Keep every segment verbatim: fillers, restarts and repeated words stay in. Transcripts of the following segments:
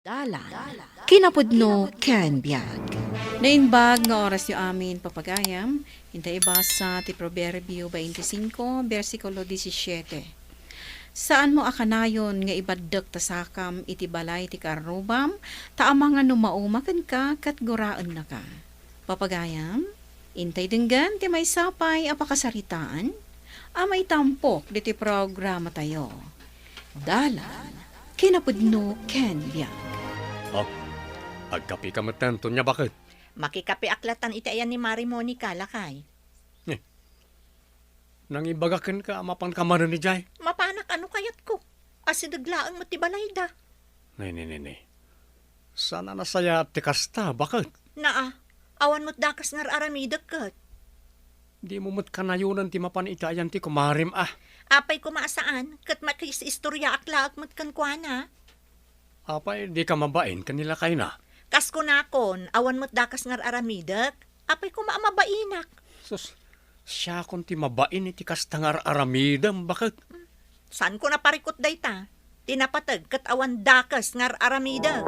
Dalan, kinapudno ken biag. Naimbag nga orasyo amin, papagayam. Inta ibasa ti Proverbio twenty-five, bersikulo disisiete. Saanmo a kanayon nga ibaddek ta sakam iti balay ti karrubam, ta amangan no mauma kenka ket guraennaka. Papagayam, intay denggen ti maysa pay a pakasaritaan a maitampok ditoy programatayo. Dalan, kinapudno ken biag. Oh, agkapika metten, Tonia, baket? Makikapiak latan iti ayan ni Mari Monica, lakay. Eh, nangibaga kenka a mapanka manen idiay? Mapanak a no kayatko. Asideg laeng met ti balayda. Ne, ne, ne, ne. Saan a nasayaat ti kasta, baket? Naa, awan met dakas nga ar-aramidek ket. Dimo met kanayonen ti mapan iti ayan ti kumarem, a. Apay koma a saan, ket makis-istoriaak laeng met kenkuana. Apay, dika mabain ken ni lakayna? Kas kunakon, awan met dakas nga ar-aramidek. Apay koma a mabainak? Sus, siakon ti mabain iti kasta nga ar-aramidem, baket? Saanko naparikut dayta? Ti napateg ket awan dakes nga ar-aramidem.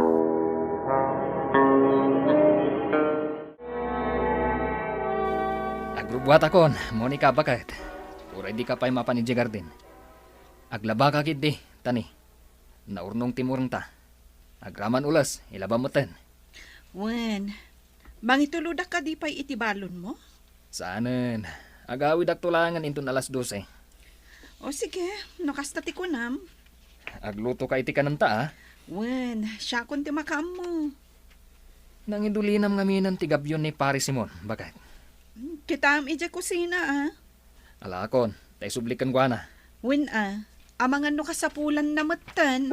Agrubbuatakon, Monica, baket. Uray dika pay mapan idiay garden. Aglabaka ketdi, tani. Naurnong ti murengta. Agraman ules, ilabam metten. Wen, mangitulodak kadi pay iti balonmo? Saanen. Agawidakto laengen inton alas dose. O sige, no kasta ti kunam. Aglutoka iti kanenta, a? Wen, siakon ti makaammo. Nangidulinam ngaminen ti gabion ni Pare Simon, baket. Kitaem idiay kusina, a? Alakon, ta isubli kenkuana. Wen, a, amangan no kasapulanna metten.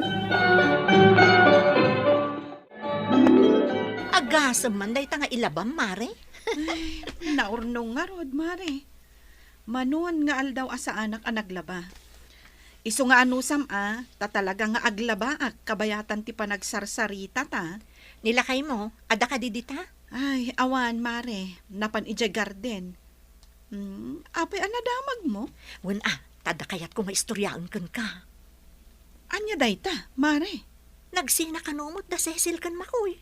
Agasem man dayta nga ilabam, Mare. Ay, naurnong ngarud, Mare. Manon nga aldaw a saanak a naglaba. Isu nga anusam a, ta talaga nga aglabaak kabayatan ti panagsarsaritata. Ni lakaymo, adda kadi dita? Ay, awan, Mare. Napan idiay garden. Hmm, apay a nadamagmo? Wen a, ta adda kayatko nga istoriaen kenka. Ania dayta, Mare? Nagsina kano met da Cecil ken Makoy.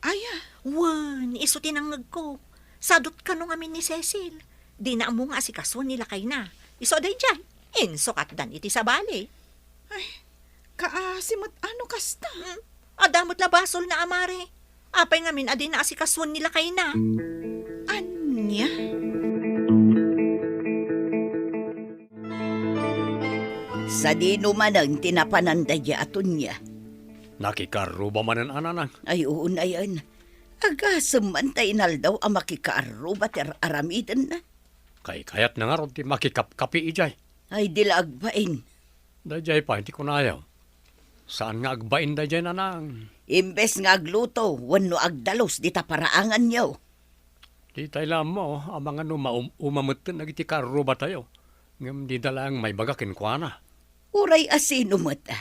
Aya? Wen, isu ti nangngegko. Sadut kano ngamin ni Cecil. Dina ammo nga asikasuen ni lakayna. Isu a daydiay, insukatdan iti sabali. Ay, kaasi met a no kasta. Hmm, adda met la basolna a, Mare. Apay ngamin a dina asikasuen ni lakayna? Ania? Sadino manen ti napanan daydiay a Tonia? Nakikarruba manen a, Nanang. Ay, unayen. Agasem man ta inaldaw a makikarruba ti ar-aramidenna. Kaykayatna ngarud ti makikapkapi idiay. Ay, di la agbain. Daydiay pay ti kunayo. Saan nga agbain daydiay, Nanang? Imbes nga agluto wenno agdalus dita paraanganyo. Ditay la ammo, amangan no maum-, uma metten dagiti karrubatayo, ngem dida laeng maibaga kenkuana. Uray a sino met, a.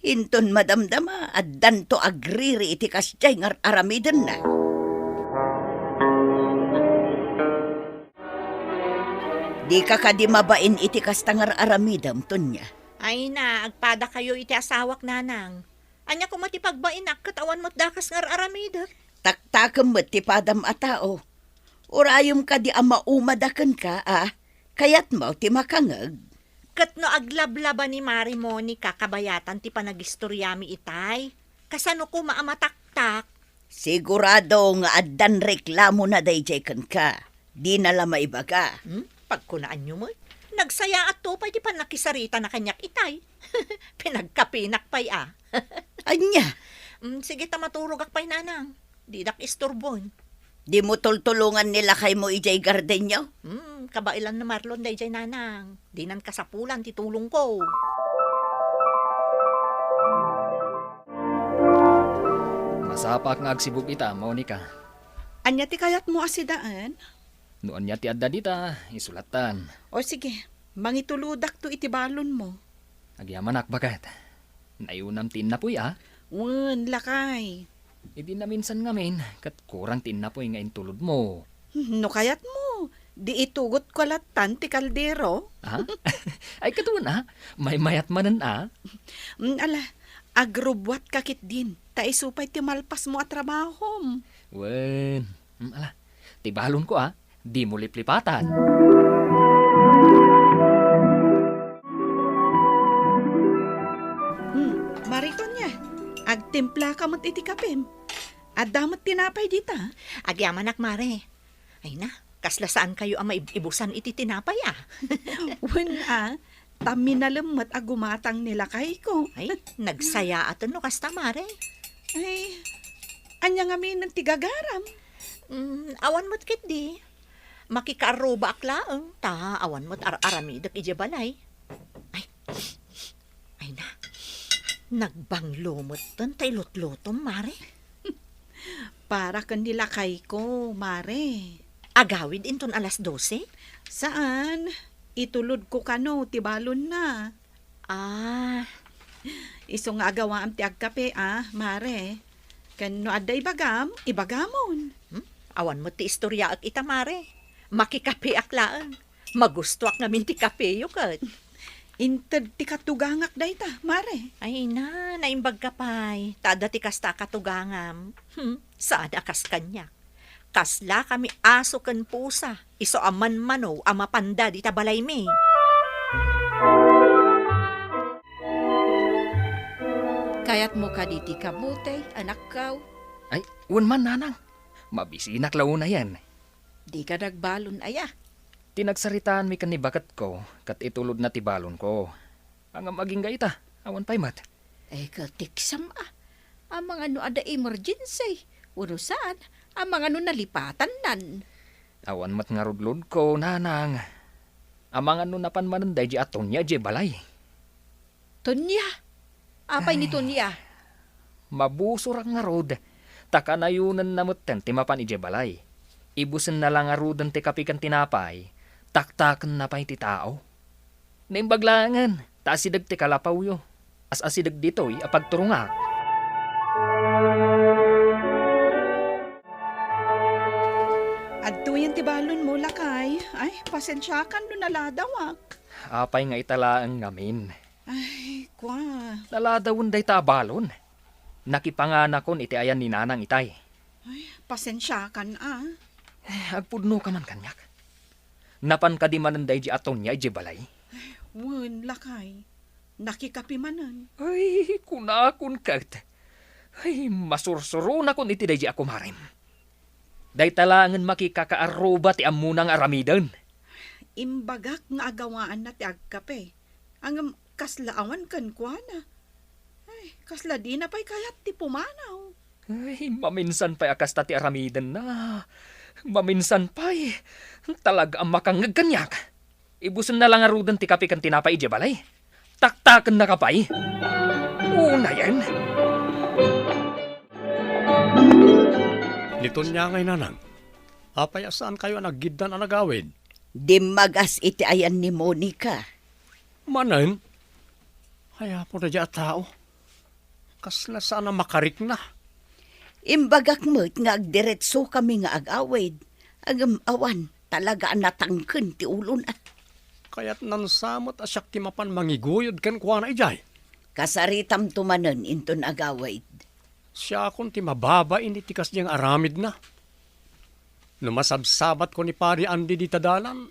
Inton madamdama, addanto agriri iti kasdiay nga ar-aramidenna. Dika kadi mabain iti kasta nga ar-aramidem, Tonia? Ay na, agpadakayo iti asawak, Nanang. Ania koma ti pagbainak ket awan met dakas nga ar-aramidek? Taktakem met ti padam a tao. Urayem kadi a maumada kenka, a? Kayatmo ti makangeg? Ket no aglablaba ni Mari Monica kabayatan ti panagistoriami itay, kasano koma a mataktak? Sigurado nga addan reklamona daydiay kenka. Dina la maibaga. Hmm? Pagkunaanyo met, nagsayaatto pay ti pannakisaritana kaniak itay. Pinagkapinak pay a. Ania? Hmm, sige ta maturogak pay, Nanang. Didak isturboen. Dimo tultulongan ni lakaymo idiay gardenyo? Hmm, kabaelan ni Marlon daydiay, Nanang. Dinan kasapulan ti tulongko. Masapaak nga agsibug ita, Monica. Ania ti kayatmo a sidaen? No ania ti adda dita, isu lattan. O sige, mangitulodakto iti balonmo. Agyamanak, baket. Naayunam ti innapuy, a? Wen, lakay. Idi naminsan ngamin, ket kurang ti innapuy nga intulodmo. Hmm, no kayatmo, di itugotko lattan ti kaldero. A? Ay, ket wen, a? Maymayat manen, a? Mm, ala, Agrubbuatka ketdin, ta isu pay ti malpasmo a trabahom. Wen, mm, ala, ti balonko, a, dimo liplipatan. Hmm, Mare Tonia, agtimplaka met iti kapem. Adda met tinapay dita? Agyamanak, Mare. Ay na, kasla saankayo a maib-ibusan iti tinapay, a. Wen, a, ta minalem met a gumatang ni lakayko. Ay, nagsayaaten no kasta, Mare. Ay, ania ngamin ti gagaram? Mm, awan met ketdi. Makikaarrubaak laeng, ta awan met ar-aramidek idiay balay. Ay, ay na, nagbanglo metten ta ilutlutom, Mare. Para ken ni lakayko, Mare. Agawid inton alas dose? Saan. Itulodko kano ti balonna. Ah. Isu nga agawaam ti agkape, a, Mare. Ken no adda ibagam, ibagamon. Hmm? Awan met ti istoriaek ita, Mare. Makikapeak laeng. Magustoak ngamin ti kapeyo ket. Inted ti katugangak dayta, Mare. Ay na, naimbagka pay. Ta adda ti kasta a katugangam. Hmm, saan a kas kaniak. Kaslakami aso ken pusa, isu a manmano a mapanda dita balaymi. Kayatmo kadi ti kamote, anakko? Ay, wen man, nanang. Mabisinak la unayen. Dika nagbalon aya? Ti nagsaritaanmi ken ni baketko, ket itulodna ti balonko. Ngem agingga ita, awan pay met. Eh, ket tiksam a. Amangan no adda emergency, wenno saan, amangan no nalipatannan. Awan met ngarud loadko, nanang. Amangan no napan manen daydi a Tonia idiay balay. Tonia? Apay ni Tonia? Mabusorak ngarud, ta kanayonenna metten ti mapan idiay balay. Ibusenna la ngaruden ti kape ken tinapay, taktakenna pay ti tao. Naimbag laengen, ta asideg ti kalapawyo. As-asideg ditoy a pagturongak. Adtoyen ti balonmo, lakay. Ay, pasensiakan no naladawak. Apay nga ita laeng ngamin? Ay, kua. Naladawen dayta a balon. Nakipanganakon iti ayan ni nanang itay. Ay, pasensiakan a. Eh, agpudnoka man kaniak. Napan kadi manen daydi a Tonia idiay balay? Wen, lakay. Nakikape manen. Ay, kunakon ket. Ay, masursuronakon iti daydi a kumarem. Dayta laengen makikakaarruba ti ammona nga aramiden. Imbagak nga agawaanna ti agkape. Ngem kasla awan kenkuana. Ay, kasla dina pay kayat ti pumanaw. Ay, maminsan pay a kasta ti aramidenna. Maminsan pay, talaga a makangngeg kaniak. Ibusenna la ngaruden ti kape ken tinapay idiay balay. Taktakennaka pay. Unayen. Ni Tonia ngay, nanang. Apay a saankayo a naggiddan a nagawid? Dimmagas iti ayan ni Monica. Manen? Ay, apo, daydi a tao. Kasla saan a makarikna. Imbagak met nga agdiretsokami nga agawid. Ngem awan, talaga a natangken ti ulona. Kayatnan sa met a siak ti mapan mangiguyod kenkuana idiay. Kasaritamto manen inton agawid. Siakon ti mababain iti kasdiay nga aramidna. No masabsabatko ni Padi Andy dita dalan,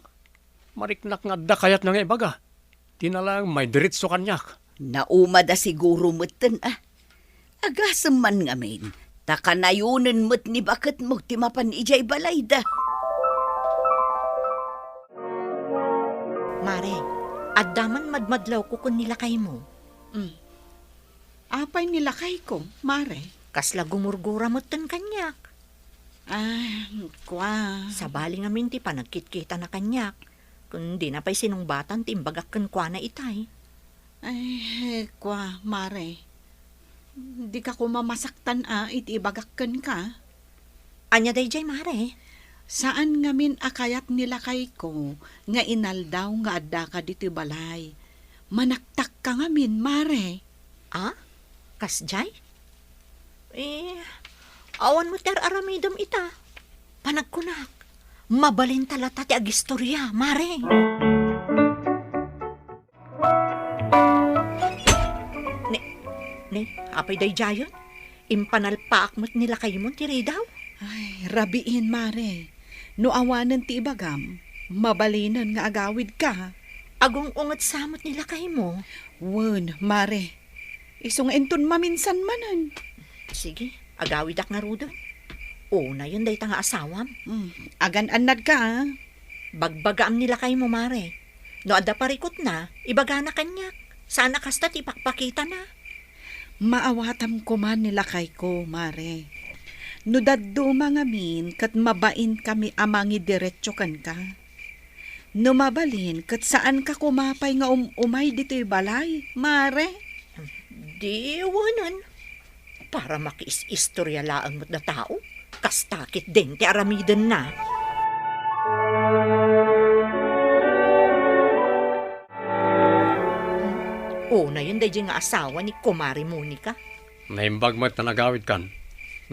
mariknak nga adda kayatna nga ibaga. Dina laeng maidiretso kaniak. Naumada siguro metten a. Agasem man ngamin, ta kanayonen met ni baketmo ti mapan idiay balayda. Mare, adda man madmadlawko ken ni lakaymo. Mm. Apay ni lakayko, Mare? Kasla gumurgura metten kaniak. Ah, kua. Sabali ngamin ti panagkitkitana kaniak, ken dina pay sinungbatan ti imbagak kenkuana itay. Ay, kua, Mare. Dika koma masaktan a iti ibagak kenka. Ania daydiay, Mare? Saan ngamin a kayat ni lakayko nga inaldaw nga addaka ditoy balay. Manaktakka ngamin, Mare. Ah? Kasdiay? Eh, awan met ti ar-aramidem ita. Panagkunak, mabalinta lata ti agistoria, Mare. Ni, Ne, apay daydiayen? Impanalpaak met ni lakaymo ti ridaw? Ay, rabiin, Mare. No awanen ti ibagam, mabalinen nga agawidka. Agung-unget sa met ni lakaymo? Wen, Mare. Isu nga inton maminsan manen. Sige, agawidak ngaruden. Unayen dayta nga asawam. Hmm, agan-annadka, a. Bagbagaam ni lakaymo, Mare. No adda parikutna, ibagana kaniak. Saan a kasta ti ipakpakitana. Maawatam koma ni lakayko, Mare. No dadduma ngamin ket mabainkami a mangidiretso kenka. No mabalin ket saanka koma pay nga um-umay ditoy balay, Mare. Di wenen. Para makiis-istorya laeng met da tao. Kasta ketdin ti aramidenna. Unayen daydiay nga asawa ni Kumare Monica. Naimbag met ta nagawidkan.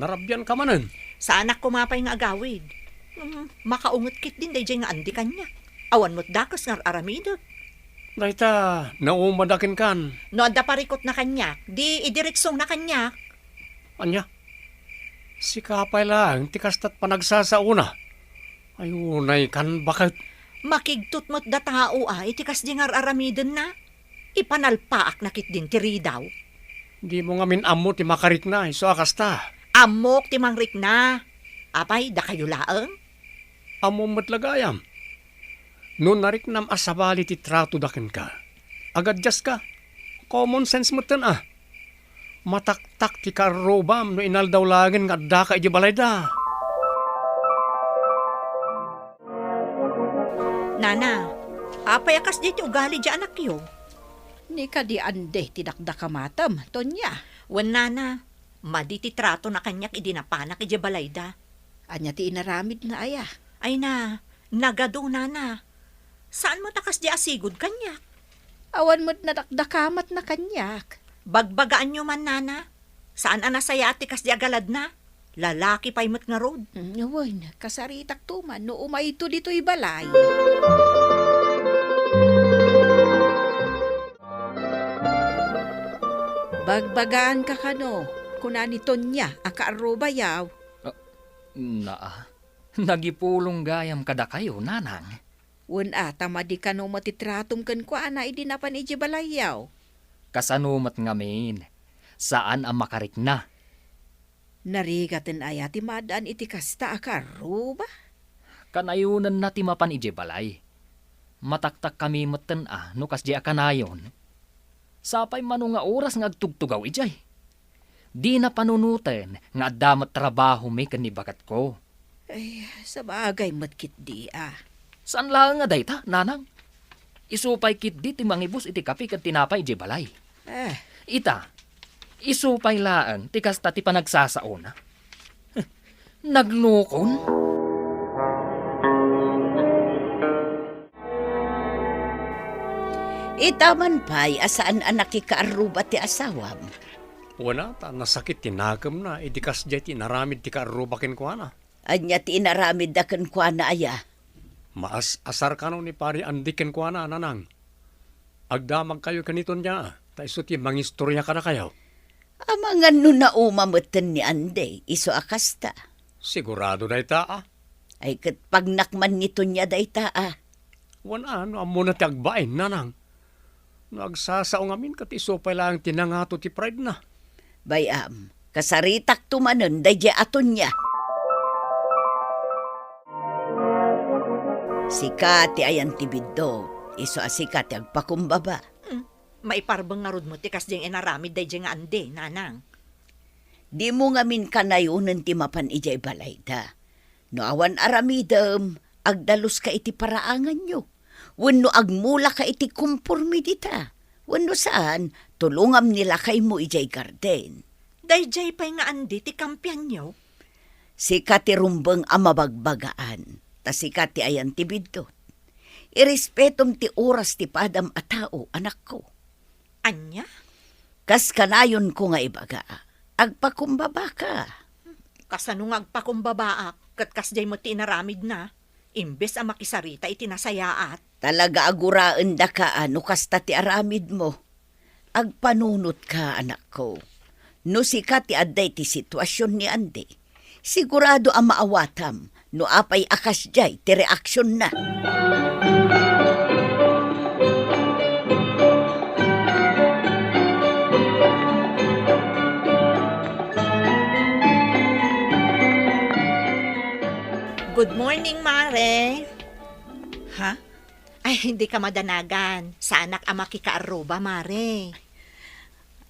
Narabianka manen. Saanak koma pay nga agawid. Hmm, makaunget ketdin daydiay nga Andy kaniak. Awan met dakes nga ar-aramidek. Dayta, naumada kenkan. No adda parikutna kaniak, di idireksona kaniak. Ania? Sika pay laeng ti kastat panagsasaona. Ay, unaykan baket. Makigtot met da tao a iti kasdi nga ar-aramidenna. Ipanalpaakna ketdin ti ridaw. Dimo ngamin ammo ti makarikna, isu a kasta. Ammok ti mangrikna. Apay, dakayo laeng? Ammom met la gayam. No nariknam a sabali ti tratoda kenka, agadiaska. Common sense metten a. Mataktak ti kaarrubam no inaldaw laengen nga addaka idiay balayda. Nana, apay a kasdi ti ugali diay anakyo? Ni kadi Andy ti dakdakamatem, Tonia. Wen, Nana, madi ti tratona kaniak idi napanak idiay balayda. Ania ti inaramidna aya? Ay na, nagadu, Nana. Saan met a kasdi a sigud kaniak? Awan met nadakdakamatna kaniak. Bagbagaanyo man, Nana. Saan a nasayaat ti kasdi a galadna. Lalaki pay met ngarud. Hmm, wen, kasaritakto man no umayto ditoy balay. Bagbagaanka kano, kuna ni Tonia a kaarrubayo. Ah, naa, nagipulong gayam kadakayo, Nanang. Wen a, ta madi kano met ti tratom kenkuana idi napan idiay balayyo. Kasano met ngamin? Saan a makarikna. Narigaten aya ti maad-an iti kasta a kaarruba? Kanayonenna ti mapan idiay balay. Mataktakkami metten a no kasdiay a kanayon. Sapay mano nga oras nga agtugtugaw idiay. Dina panunoten nga adda met trabahomi ken ni baketko. Ay, sabagay met ketdi a. Saan laeng a dayta, Nanang? Isu pay ketdi ti mangibus iti kape ken tinapay idiay balay. Eh. Ita, isu pay laeng ti kasta ti panagsasaona. Naglukon? Ita man pay a saan a nakikaarruba ti asawam. Wen a, ta nasakit ti nakemna idi kasdiay ti inaramid ti kaarruba kenkuana. Ania ti inaramidda kenkuana aya? Maas-asar kano ni Pari Andy kenkuana, Nanang. Agdamagkayo ken ni Tonia, ta isu ti mangistorya kadakayo. Amangan no nauma metten ni Andy, isu a kasta. Sigurado dayta a. Ay, ket pagnak man ni Tonia dayta a. Wen a, no ammona ti agbain, Nanang. No agsasao ngamin, ket isu pay laeng ti nangato ti pride na. Bay-am, kasaritakto manen daydiay a Tonia. Sika ti ayan ti biddo, isu a sika ti agpakumbaba. Hmm, maiparbeng ngarud met ti kasdiay nga inaramid daydiay nga Andy, Nanang. Dimo ngamin kanayonen ti mapan idiay balayda. No awan aramidem, agdaluska iti paraanganyo. Wenno agmulaka iti kompormidita. Wenno saan, tulongam ni lakaymo idiay garden. Daydiay pay nga Andy ti kampianyo? Sika ti rumbeng a mabagbagaan, ta sika ti ayan ti biddut. Irespetom ti oras ti padam a tao, anakko. Ania? Kas kanayonko nga ibaga, agpakumbabaka. Kasano nga agpakumbabaak ket kasdiay met ti inaramidna, imbes a makisarita iti nasayaat? Talaga a guraendaka a no kasta ti aramidmo. Agpanunotka, anakko. No sika ti adda iti situasion ni Andy, sigurado a maawatam no apay a kasdiay ti reaksionna. Good morning, Mare. Ha? Ay, hindi ka madanagan. Saanak a makikaarruba, Mare.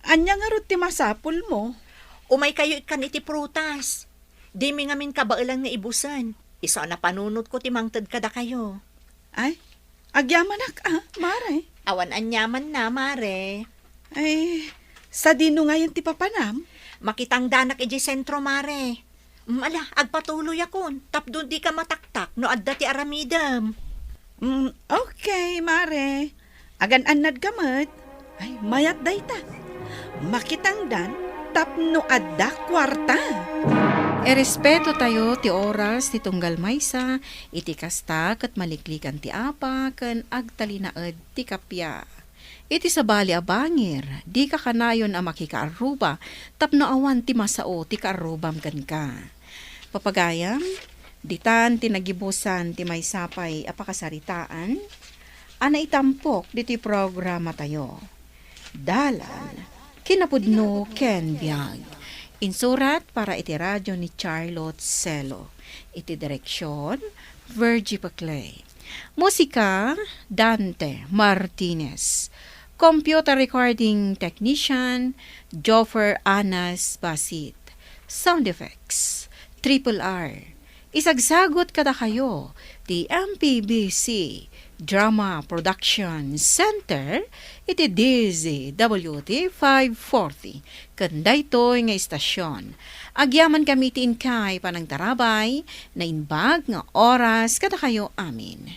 Ania ngarud ti masapulmo? Umaykayo ikkan iti prutas. Dimi ngamin kabaelan nga ibusen. Isu a napanunotko ti mangted kadakayo. Ay, agyamanak a, Mare. Awan aniamanna, Mare. Ay, sadino ngayen ti papanam? Makitangdanak idiay sentro, Mare. Mm, ala, agpatuloyakon, tapno dika mataktak no adda ti aramidem. Mm, okay, Mare. Agan-annadka met. Ay, mayat dayta. Makitangdan tapno adda kuarta. Irespetotayo ti oras ti tunggal maysa, iti kasta ket maliklikan ti apa ken agtalinaed ti kappia. Iti sabali a bangir, dika kanayon a makikaarruba tapno awan ti masao ti kaarrubam kenka. Papagayam, ditan ti nagibusan ti maysa pay a pakasaritaan a naitampok ditoy programatayo. Dalan, kinapudno ken biag. Insurat para iti radio ni Charlotte Celo. Iti direksion, Virgie Paclay. Musika, Dante Martinez. Computer recording technician, Joffer Anas Basit. Sound effects, Triple R. Isagsagut kadakayo ti M P B C Drama Production Center iti D Z W T five forty. Ken daytoy nga istasion, agyamankami iti inkay panangtarabay, naimbag nga oras kadakayo amin.